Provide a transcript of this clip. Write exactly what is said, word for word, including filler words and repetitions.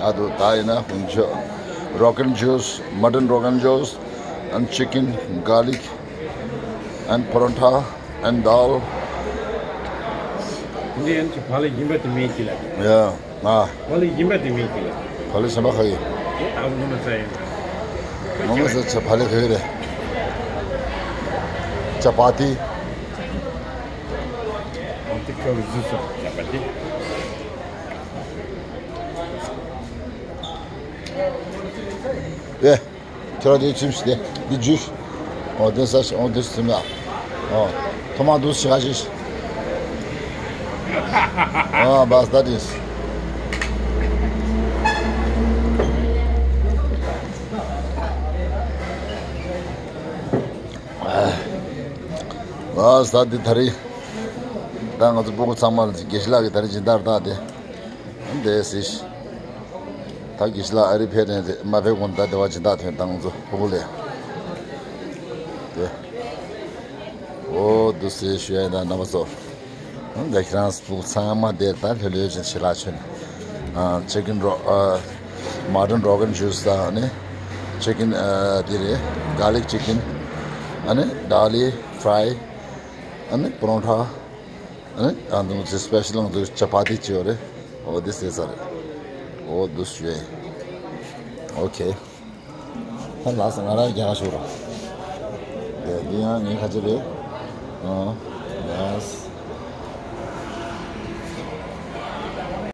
ཨ་དུ་ད་ཡིན་ན་ཧུན་ཆོ། Rogan juice, mutton Rogan juice, and chicken, garlic, and paratha, and dal. འདི་ཡན་ཆོ་བ་ལི་ཡིན་པ་དེ་མིན་གྱི་ལ། Yeah. ཨ། བ་ལི་ཡིན་པ་དེ་མིན་གྱི་ལ། བ་ལི་ཞན་པ་ཁ་ཡི། ཨ་ངོ་མ་ས་ཡིན། ངོ་མ་ས་ཆ་བ་ལི་ཁ་ཡི་རེད། ཅ་པ་ཏི། ཨ་ཏི་ཁ་བི་ཟི་སོ་ཅ་པ་ཏི། ཨེ། ཁྱོད་རང་དེ་ཚིམ་ཞིག་དེ་འདི་ཇུས། ཨོ་དེ་ས་ཞིག་ཨོ་དེ་ཚིམ་ལ། ཨོ། ཐོ་མ་དུ་ཞིག་ག་ཞིག་ཨོ་བ་སྟ་དིས། བ་སྟ་དི་ཐ་རི། ད་ང་ཚོ་སྤུ་གུ་ཚང་མ་ལ་དགེ་བཤེས་ལགས་ཀྱི་ད་རི་སྦྱིན་བདག་ད་དེ། འདས་སྲིད། ད་གི་ཤི་ལ་ཨ་རི་ཕེབས་ནས་རེད་མ་ཕེབས་གོང་ད་དེ་བ་སྦྱིན་བདག་ཐོན་དང་ཚོ་ཕུ་གུ་ལས། དེ། འོ་འདུག་སེ་ཞུ་ཡ་ཡིན་ད་རྣམ་པ་ཚོ། འདི་ཁྱེད་རང་ཕུ་གུ་ཚང་མ་དེ་ད་ལྷོད་ལྷོད་ཅིག་ཤི་ལ་ཆོས་ནས། ཅི་ཀིན་རོ། མ་ཊན་རོ་གན་ཇུས་དང་ནི། ཅི་ཀིན་དེ་རེད། གར་ལིག་ཅི་ཀིན། ཨ་ནི་ཌ་ལི་ཕ་རའི། ཨ་ནི་པ་རོན་ཐ། ཨ་ནི་ཨ་འདུག་ཅི་སི་པེ་ཤལ་ལ་འདུག་ཅ་པ་ཏི་ཅི་ཡོད་རེད། འོ་འདི་ཟེར་ས་རེད། འོ་འདུག་ཞུ་ཡ་ཡིན། ཨོ་ཁེ། ད་ལགས་སོ་ང་རང་རྒྱ་གར་ཤོག་ར། འདི་འདི་ཡང་ངའི་ཁ་ཆེ་རེད། ཨ། ཡེ་སི།